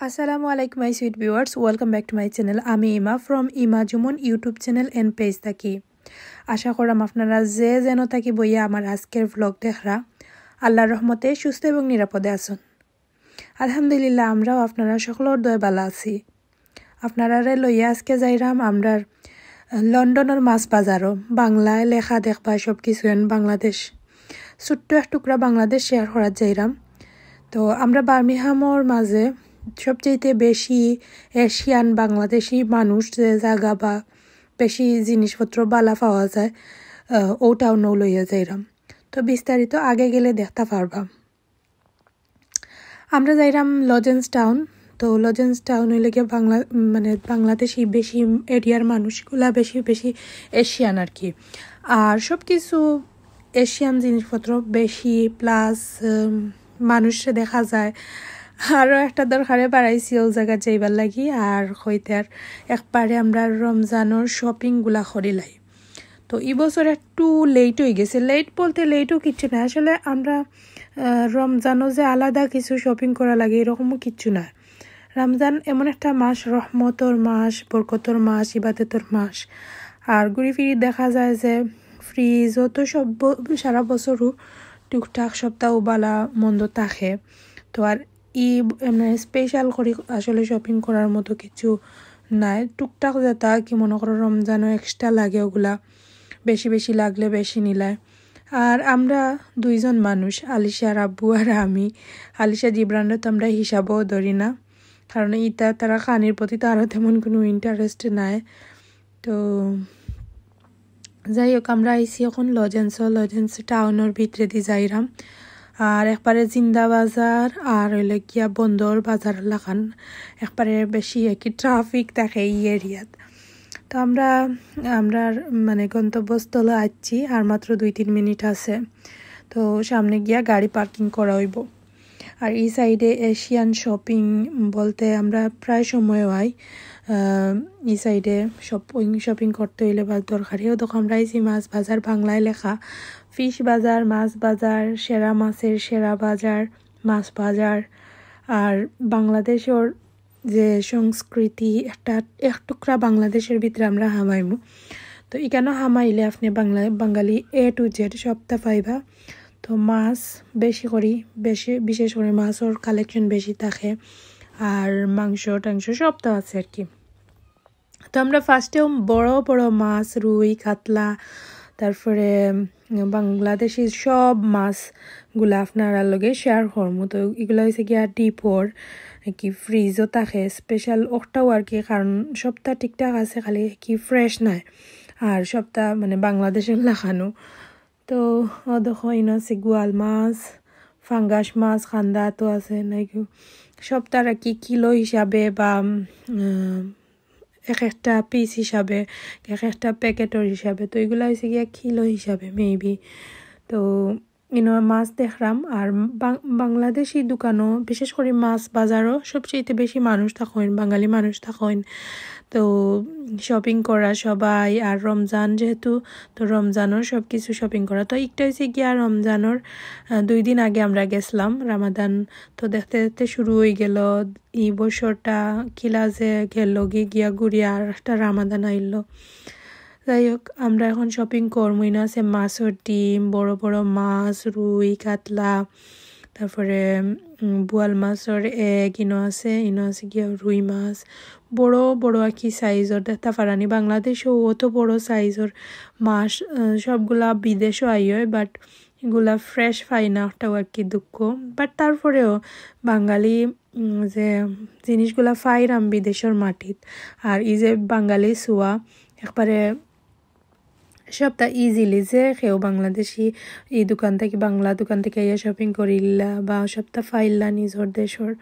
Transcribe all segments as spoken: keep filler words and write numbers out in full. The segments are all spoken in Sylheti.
আসসালামু আলাইকুম my sweet viewers, welcome back to my channel। আমি ইমা from ইমা Jumon YouTube channel and page থাকি। আশা করাম আপনারা যে যেন থাকি বইয়া আমার আজকের vlog দেখরা আল্লাহর রহমতে সুস্থ এবং নিরাপদে আছইন। আলহামদুলিল্লাহ, আমরাও আপনারা সকলর দয়া ভালা আছি। আপনারারে লইয়া আজকে যাইরাম আমরার লন্ডনর মাছ বাজারো। বাংলায় লেখা দেখবা সব কিছু, এন বাংলাদেশ, ছোট্ট এক টুকরা বাংলাদেশ share করাত যাইরাম। তো আমরা বার্মিংহামর মাঝে সবচেয়ে বেশি এশিয়ান বাংলাদেশি মানুষ যে জাগা বা বেশি জিনিসপত্র বালা পাওয়া যায়, আহ, ও টাউনও লইয়া যাইরাম। তো বিস্তারিত আগে গেলে দেখতা পারবা। আমরা যাইরাম লজেন্স টাউন। তো লজেন্স টাউন হইলে গিয়া বাংলা, মানে বাংলাদেশি বেশি এরিয়ার মানুষগুলা বেশি বেশি এশিয়ান আর কি। আর সব কিছু এশিয়ান জিনিসপত্র বেশি, প্লাস মানুষে দেখা যায়। আরও একটা দরকারে বাড়াইছি ও জায়গা যাইবার লাগি। আর হইতে আর একবারে আমরা রমজানর শপিংগুলা করিলাই। তো এই বছর একটু লেট হয়ে গেছে। লেট বলতে লেটও কিচ্ছু না, আসলে আমরা আহ, রমজানও যে আলাদা কিছু শপিং করা লাগে এরকমও কিচ্ছু না। রমজান এমন একটা মাস, রহমতর মাস, বরকতর মাস, ইবাদতর মাস। আর ঘুরি ফিরি দেখা যায় যে ফ্রিজও তো সব ব- সারা বছরও টুকটাক সপ্তাহ বালা মন্দ থাকে। তো আর ই মানে স্পেশাল করি আসলে শপিং করার মতো কিছু নাই। টুকটাক যেটা কি মনে করো রমজানও এক্সট্রা লাগে, ওগুলা বেশি বেশি লাগলে বেশি নিলায়। আর আমরা দুইজন মানুষ, আলিশার আব্বু আর আমি। আলিশা জিবরানরে তো আমরা হিসাবও ধরি না, কারণ ইতা তারা খানির প্রতি তো আরও তেমন কোনো ইন্টারেস্ট নাই। তো যাই হোক, আমরা আইছি এখন লজেন্স, লজেন্স টাউনর ভিতরে দি যাইরাম। আর একবারে জিন্দা বাজার আর হইলে গিয়া বন্দর বাজার লাখান, একবারে বেশি আর কি ট্রাফিক থাকে এই এরিয়াত। তো আমরা আমরার মানে গন্তব্যস্থলে আইছি, আর মাত্র দুই তিন মিনিট আছে। তো সামনে গিয়া গাড়ি পার্কিং করা হইব। আর এই সাইডে এশিয়ান শপিং বলতে আমরা প্রায় সময় হয়, আহ, এই সাইডে শপিং শপিং করতে হইলে বা দরকারিও দেখো আমরা আইছি মাছ বাজার, বাংলায় লেখা ফিশ বাজার, মাছ বাজার, সেরা মাছের সেরা বাজার, মাছ বাজার। আর বাংলাদেশর যে সংস্কৃতি, একটা এক টুকরা বাংলাদেশর ভিতরে আমরা হামাইমু। তো এখানেও হামাইলে আপনি বাংলা বাঙালি এ টু জেড সবটা পাইবা। তো মাছ বেশি করি, বেশি বিশেষ করে মাছর কালেকশন বেশি থাকে, আর মাংস টাংস সবটা আছে আর কি। তো আমরা ফার্স্টে বড় বড় মাছ, রুই, কাতলা, তারপরে বাংলাদেশি সব মাছগুলা আপনারা লগে শেয়ার করমু। তো এগুলা হইছে গিয়া ডিপর কি ফ্রিজও থাকে, স্পেশাল ওটাও আর কি, কারণ সবটা ঠিকঠাক আছে, খালি কি ফ্রেশ নাই, আর সবটা মানে বাংলাদেশর লাখানো। তো ও দেখো, ইনো আছে গোয়াল মাছ, ফাঙ্গাস মাছ, কান্দা তো আছে নাকি, সবটা আর কি কিলো হিসাবে বা উম, এক একটা পিস হিসাবে, এক একটা প্যাকেটর হিসাবে। তো এগুলা হইছে গিয়া কিলো হিসাবে মেবি। তো ইনো মাছ দেখলাম। আর বাং- বাংলাদেশি দোকানও, বিশেষ করে মাছ বাজারও সবচেয়ে বেশি মানুষ থাকইন, বাঙালি মানুষ থাকইন। তো শপিং করা সবাই, আর রমজান যেহেতু, তো রমজানর সব কিছু শপিং করা। তো একটা হইছে গিয়া রমজানর আহ, দুই দিন আগে আমরা গেছিলাম রামাদান। তো দেখতে দেখতে শুরু হয়ে গেল এই বছরটা, কিলা যে গেল গি গিয়া ঘুরিয়া আর একটা রামাদান আইলো। যাই হোক, আমরা এখন শপিং করমু। ইনো আছে মাছর ডিম, বড় বড় মাছ, রুই, কাতলা, তারপরে উম, বোয়াল মাছর এগ, ইনো আছে, ইনো আছে গিয়া রুই মাছ, বড় বড় আর কি সাইজর। দেখতা পারানি বাংলাদেশও অত বড় সাইজর মাছ, আহ, সবগুলা বিদেশও আই হয়, বাট এগুলা ফ্রেশ পাই না, ওটাও আর কি দুঃখ। বাট তারপরেও বাঙালি উম, যে জিনিসগুলা পাইরাম বিদেশর মাটিত, আর এই যে বাঙালি ছোঁয়া, একবারে সবটা ইজিলি যে কেউ বাংলাদেশি এই দোকান থেকে, বাংলা দোকান থেকে আইয়া শপিং করিলা বা সবটা পাইলা নিজর দেশর।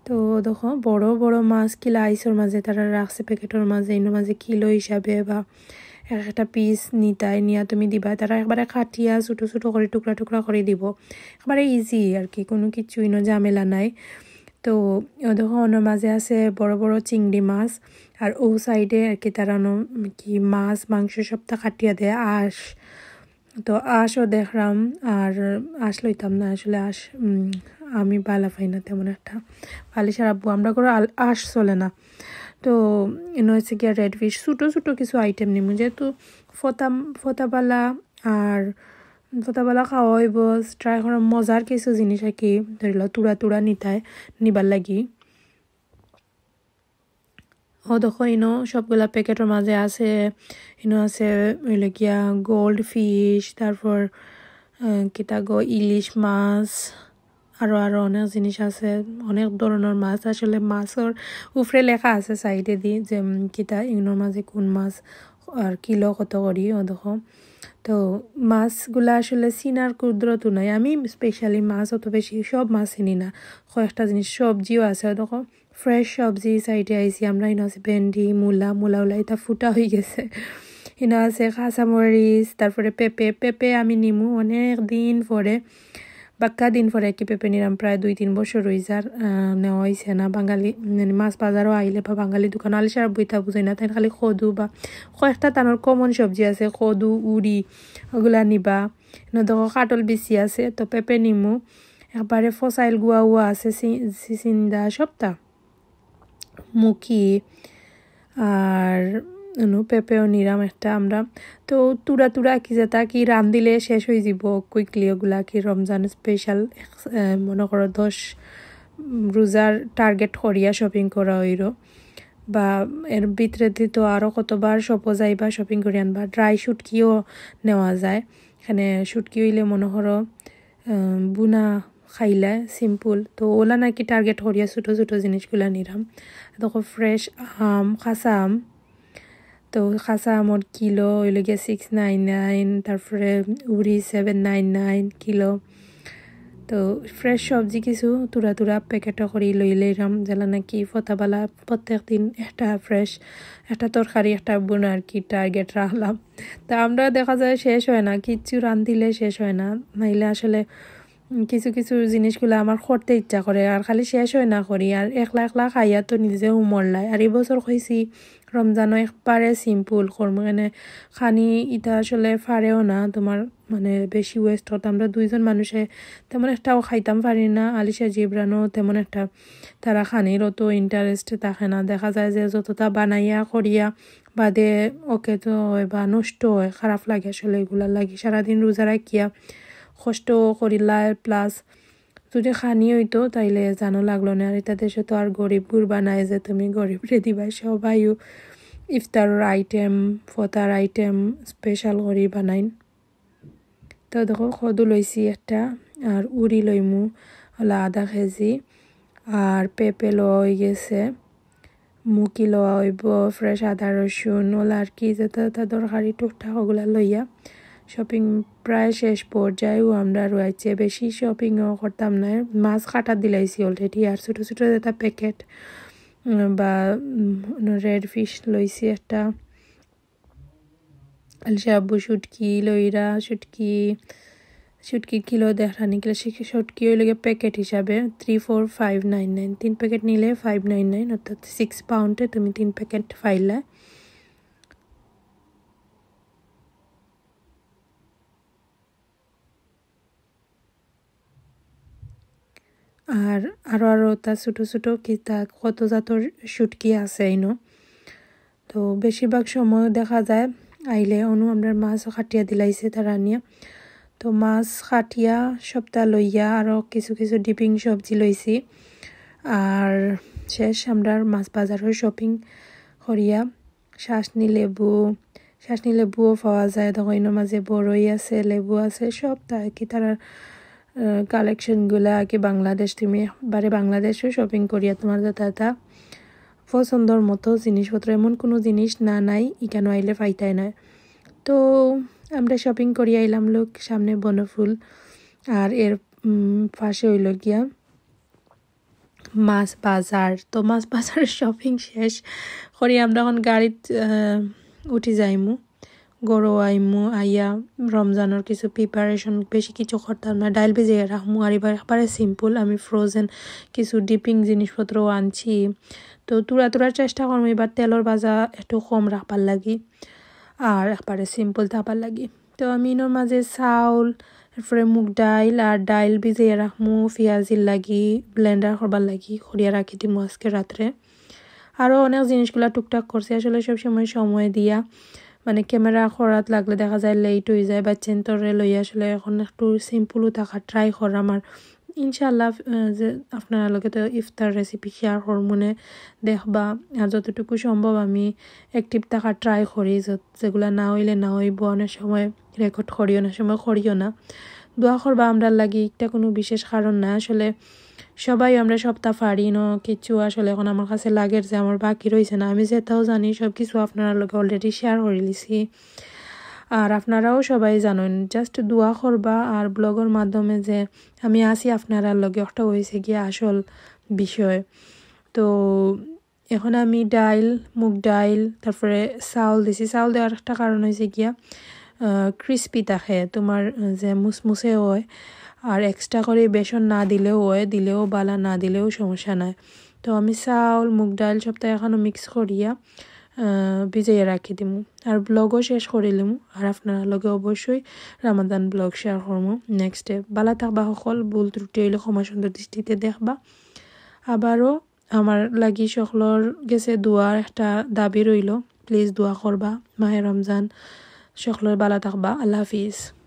তো দেখো, বড় বড় মাছ কিলা আইসর মাঝে তারা রাখছে, প্যাকেটর মাঝে, ইনো মাঝে কিলো হিসাবে বা এক একটা পিস নিতাই, নিয়া তুমি দিবা, তারা একবারে কাটিয়া ছোট ছোট করে, টুকরা টুকরা করে দিব। একবারে ইজি আর কি, কোনো কিছু ইনো ঝামেলা নাই। তো ও দেখো, অন্য মাঝে আছে বড় বড় চিংড়ি মাছ, আর ও সাইডে আর কি তারা অন্য কি মাছ মাংস সবটা কাটিয়া দেয়, আঁশ। তো আঁশও দেখলাম, আর আঁশ লইতাম না আসলে, আঁশ উম, আমি বালা পাই না তেমন একটা। আলিশার আব্বু, আমরা করে আল-, আঁশ চলে না। তো ইনো আছে গিয়া রেড ফিশ, ছোটো ছোটো কিছু আইটেম নিমু, যেহেতু ফতা, ফতাবালা আর ফতাবালা খাওয়া অইব, ট্রাই করা মজার কিছু জিনিস আর কি, ধরি লও তুড়া তুড়া নিতায়, নিবার লাগি। ও দেখো, ইনো সবগুলা প্যাকেটর মাঝে আছে। ইনো আছে অইলো গিয়া গোল্ড ফিশ, তারপর, আহ, কিতা গো, ইলিশ মাছ, আরও, আরও অনেক জিনিস আছে, অনেক ধরনর মাছ। আসলে মাছর উপরে লেখা আছে সাইডেদি যে, উম, কিতা ইনোর মাঝে কোন মাছ আর কিলো কত করি। ও দেখো, তো মাছগুলা আসলে চিনার কুদরতও নাই। আমি স্পেশালি মাছ অত বেশি, সব মাছ চিনি না। কয়েকটা জিনিস, সবজিও আছে, ও দেখো, ফ্রেশ সবজি সাইডে আইছি আমরা। ইনো আছে ভেন্ডি, মূলা, মূলা উলা ইতা ফুটা অই গেছে। ইনো আছে কাঁচামরিচ, তারপরে পেঁপে। পেঁপে আমি নিমু অনেক দিন পরে, বাক্কা দিন পরে কি পেঁপে নিরাম, প্রায় দুই তিন বছর অই যার, আহ, নেওয়া অইছে না। বাঙালি, মানে, মাছ বাজারও আইলে বা বাঙালি দোকান আইলে সারা বইতা বুঝাই না, তাই খালি কদু বা কয়েকটা তানোর কমন সবজি আছে, কদু, উড়ি, ওগুলা নিবা। ইনো দেখো কাটল বিচি আছে, তো পেঁপে নিমু। একবারে ফসাইল গুয়া উয়া আছে, সি-, সিসিন্দা সবটা। মুখি, আর ইনো পেঁপেও নিরাম একটা আমরা। তো তুড়া তুড়া কি যেটা কি রান্ধিলে শেষ অই যিবো কুইকলি, ওগুলা কি রমজান স্পেশাল, মনে করো দশ, উম, রোজার টার্গেট করিয়া শপিং করা অইলো। বা এর ভিতরেদি তো আরও কতবার শপও যাইবা শপিং করি আনবা। ড্রাই শুটকিও নেওয়া যায়। এখানে শুটকি অইলে মনে করো, আহ, বুনা খাইলা সিম্পল। তো ওলা নাকি টার্গেট করিয়া ছোটো ছোটো জিনিসগুলা নিরাম। দেখো ফ্রেশ আম, কাঁচা আম। তো কাঁচা আমর কিলো অইলো গিয়া সিক্স নাইন নাইন, তারপরে উড়ি সেভেন নাইন নাইন কিলো। তো ফ্রেশ সবজি কিছু তুড়া তুড়া প্যাকেটও করি লইলাইরাম, যেলা নাকি ফতাবালা প্রত্যেক দিন একটা ফ্রেশ, একটা তরকারি, একটা বুনা আর কি টার্গেট রাখলাম। তা আমরা দেখা যায় শেষ হয় না, কিচ্ছু রান্ধিলে শেষ হয় না, নাইলে আসলে, উম, কিছু কিছু জিনিসগুলা আমার করতে ইচ্ছা করে, আর খালি শেষ হয় না করি, আর একলা একলা খাইয়া তো নিজেও মরলাই। আর এই বছর কইছি রমজানও একবারে সিম্পল করমু, মানে খানি ইতা আসলে পারেও না তোমার, মানে বেশি ওয়েস্ট করতাম। আমরা দুইজন মানুষে তেমন একটাও খাইতাম পারি না, আলিশা জিবরানও তেমন একটা তারা খানির অত ইন্টারেস্ট থাকে না। দেখা যায় যে যতটা বানাইয়া করিয়া বাদে ওকে তো হয় বা নষ্ট হয়, খারাপ লাগে আসলে এগুলার লাগি। সারাদিন রোজা রাখিয়া কষ্ট করিলা, প্লাস যদি খানি অইতো তাইলে জানো লাগলো না। আর ইতা দেশে তো আর গরিব গুরবা নাই যে তুমি গরিবরে দিবায়, সবাইও ইফতারর আইটেম, ফতার আইটেম স্পেশাল করি বানাইন। তো দেখো কদু লইছি একটা, আর উড়ি লইমু অলা আধা কেজি, আর পেঁপে লওয়া অই গেছে, মুখি লওয়া অইবো, ফ্রেশ আদা রসুন, অলা আর কি যেটা যেটা দরকারি টুকটাক ওগুলা লইয়া শপিং প্রায় শেষ পর্যায়েও আমরা রয়েছে, বেশি শপিংও করতাম না। মাছ কাটা দিলাইছি অলরেডি, আর ছোটো ছোটো যেটা প্যাকেট, উম, বা, উম, রেড ফিশ লইছি একটা, আলিশা আব্বু শুটকি লইরা, শুটকি, শুটকি কিলো দেখরা নি কিলো, শুটকি অইলো গিয়া প্যাকেট হিসাবে three four five nine nine, তিন প্যাকেট নিলে ফাইভ নাইন নাইন, অর্থাৎ সিক্স পাউন্ডে তুমি তিন প্যাকেট পাইলা। আর আরও আরও তা ছোটো ছোটো কিতা কত জাতর শুটকি আছে ইনো। তো বেশিরভাগ সময় দেখা যায় আইলে অনু আমরার মাছও কাটিয়া দিলাইছে তারা নিয়া। তো মাছ কাটিয়া সবটা লইয়া আরও কিছু কিছু ডিপিং সবজি লইছি। আর শেষ আমরার মাছ বাজারও শপিং করিয়া চাশনি লেবু, চাশনি লেবুও পাওয়া যায়। দেখো, ইনোর মাঝে বড়ই আছে, লেবু আছে, সব তা কি তারার, আহ, কালেকশনগুলা কি বাংলাদেশ, তুমি একবারে বাংলাদেশও শপিং করিয়া তোমার যেটা তা পছন্দর মতো জিনিসপত্র, এমন কোনো জিনিস না নাই, ইকানো আইলে পাইতাই না। তো আমরা শপিং করিয়া আইলাম লোক সামনে বনফুল, আর এর, উম, পাশে অইলো গিয়া মাছ বাজার। তো মাছ বাজার শপিং শেষ করি আমরা এখন গাড়িত, আহ, উঠি যাইমু, ঘরো আইমু, আইয়া রমজানর কিছু প্রিপারেশন, বেশি কিছু করতাম না, ডাইল ভিজাইয়া রাখমু। আর এবার একবারে সিম্পল, আমি ফ্রোজেন কিছু ডিপিং জিনিসপত্র আনছি। তো তুরা তুরার চেষ্টা করমু এবার তেলর ভাজা একটু কম রাখবার লাগি, আর একবারে সিম্পল থাকবার লাগি। তো আমি ইনোর মাঝে চাউল, তারপরে মুগ ডাইল আর ডাইল ভিজাইয়া রাখমু পিয়াজির লাগি, ব্লেন্ডার করবার লাগি, করিয়া রাখি দিমু আজকে রাত্রে। আরও অনেক জিনিসগুলা টুকটাক করছি, আসলে সব সময় সময় দিয়া মানে ক্যামেরা করাত লাগলে দেখা যায় লেট অই যায়, বাচ্চাইন্তরে লইয়া আসলে এখন একটু সিম্পলও থাকা ট্রাই কররাম। আর ইনশাআল্লাহ, আহ, যে আপনারার লগে তো ইফতার রেসিপি শেয়ার করমুনে, দেখবা। আর যতটুকু সম্ভব আমি অ্যাক্টিভ থাকা ট্রাই করি, যত-, যেগুলা না অইলে না অইবো, অনেক সময় রেকর্ড করিও না, সময় করিও না। দোয়া করবা আমরার লাগি, একটা কোনো বিশেষ কারণ না। আসলে সবাই আমরা সবটা পারি না, কিছু আসলে এখন আমার কাছে লাগের যে আমার বাকি রইছে না। আমি যেটাও জানি সব কিছু আপনারার লগে অলরেডি শেয়ার করিলিছি। আর আপনারাও সবাই জানইন, জাস্ট দোয়া করবা। আর ব্লগর মাধ্যমে যে আমি আছি আপনারার লগে, ওটা অইছে গিয়া আসল বিষয়। তো এখন আমি ডাইল, মুগ ডাইল, তারপরে চাউল দিছি। চাউল দেওয়ার একটা কারণ অইছে গিয়া, আহ, ক্রিস্পি থাকে, তোমার, আহ, যে মুসমুসে হয়। আর এক্সট্রা করে বেসন না দিলেও হয়, দিলেও বালা, না দিলেও সমস্যা নাই। তো আমি চাউল, মুগ ডাইল সবটা এখানো মিক্স করিয়া, আহ, ভিজাইয়া রাখি দিমু। আর ব্লগও শেষ করিলিমু। আর আপনারার লগে অবশ্যই রামাদান ব্লগ শেয়ার করমু নেক্সট ডে। বালা থাকবা সকল, ভুল ত্রুটি অইলে ক্ষমা সুন্দর দৃষ্টিতে দেখবা। আবারও আমার লাগি সকলর গেছে দোয়ার একটা দাবি রইলো, প্লিজ দোয়া করবা। মাহে রমজান, সকলর বালা থাকবা। আল্লাহ হাফিজ।